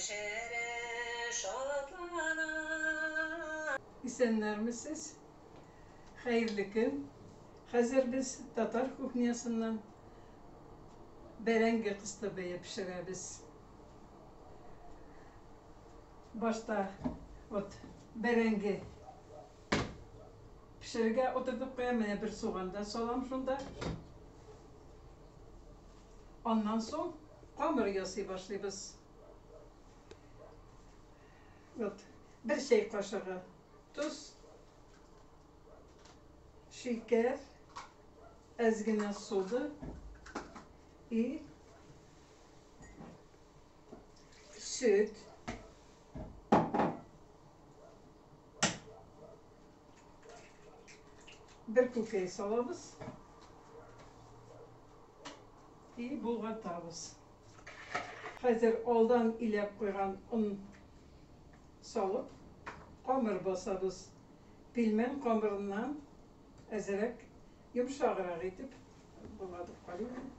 Яшәрә, шатлана. Исәннәрмесез? Хәерле көн! Хәзер без татар кухнясыннан бәрәңге кыстыбые пешерәбез. Башта вот бәрәңге пешерергә утыртып куям. Менә бер суган да салам шунда. Аннан соң камыр ясый башлыйбыз. Вот бер чәй кашыгы тоз, шикәр, әз генә сода и сөт. Бер күкәй салабыз и болгатабыз. Хәзер алдан иләп куйган он салып, камыр басабыз. Пилмән камырыннан әзрәк йомшаграк итеп болгатып карыйм.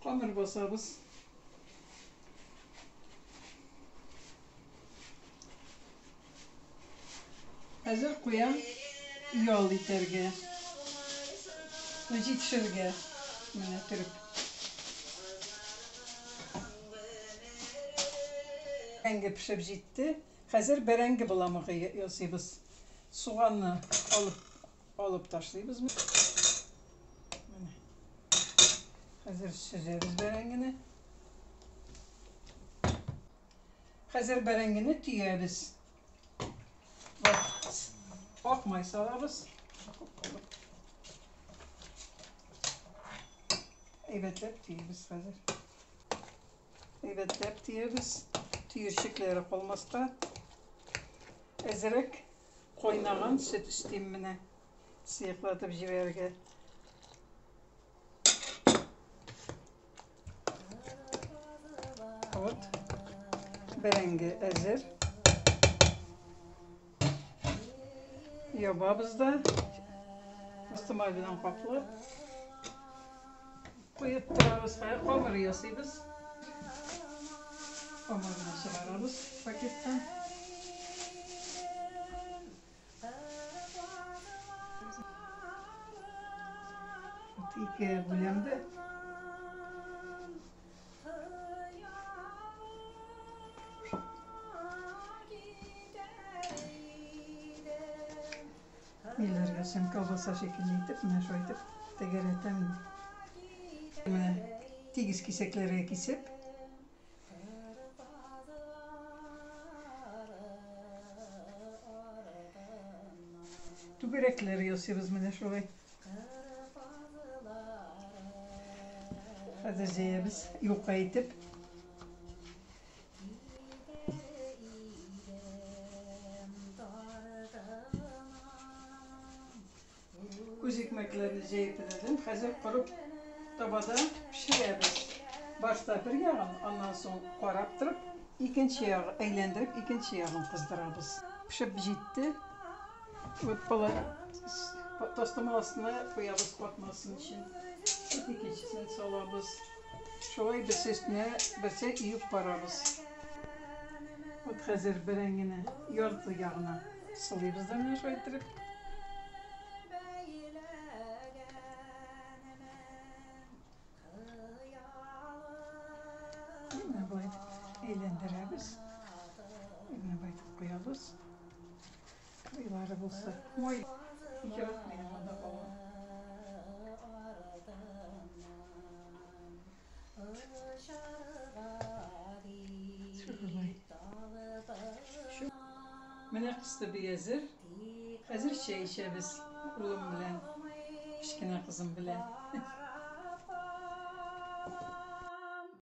Камыр басабыз. Хәзер куям ял итәргә. Җитешергә. Менә төреп. Бәрәңге пешеп җитте. Хәзер бәрәңге боламыгы ясыйбыз. Суганны алып ташлыйбыз. Менә. Хәзер сөзәбез бәрәңгене. Хәзер бәрәңгене төябез. Ак май салабыз. Әйбәтләп төябез хәзер. Әйбәтләп төябез. Төерчекләре калмаска. Әзрәк кайнаган сөт өстим менә. Сыеклатып җибәрергә. Вот. Бәрәңге әзер. Ябабыз да. Астымай белән каплап. Куеп торабыз. Камыр ясыйбыз. Камырны чыгарабыз пакеттан. Вот икегә бүләм дә. Ниләргә соң колбаса шикелле итеп, менә шулай итеп тәгәрәтәм инде. Менә тигез кисәкләргә кисеп, Түгәрәкләр ясыйбыз менә шулай. Хәзер җәябез юка итеп. Күз икмәкләрне җәеп бетердем. Хәзер корып табада пешерәбез. Башта бер ягын, аннан соң карап торып, икенче ягы әйләндереп, икенче ягын кыздырабыз. Пешеп җитте. Вот пола тастымал астына куябыз катмасын өчен. Вот икенчесен салабыз. Шулай берсе өстенә берсе өеп барабыз. Вот хәзер бәрәңгене ярты ягына сылыйбыз да менә шулай иттереп. Менә болай итеп әйләндерәбез. Менә болай итеп куябыз. Уйлары булса. Мой ерак минем монда калган. Шулай. Менә кыстыбый әзер. Хәзер чәй эчәбез улым белән, кечкенә кызым белән.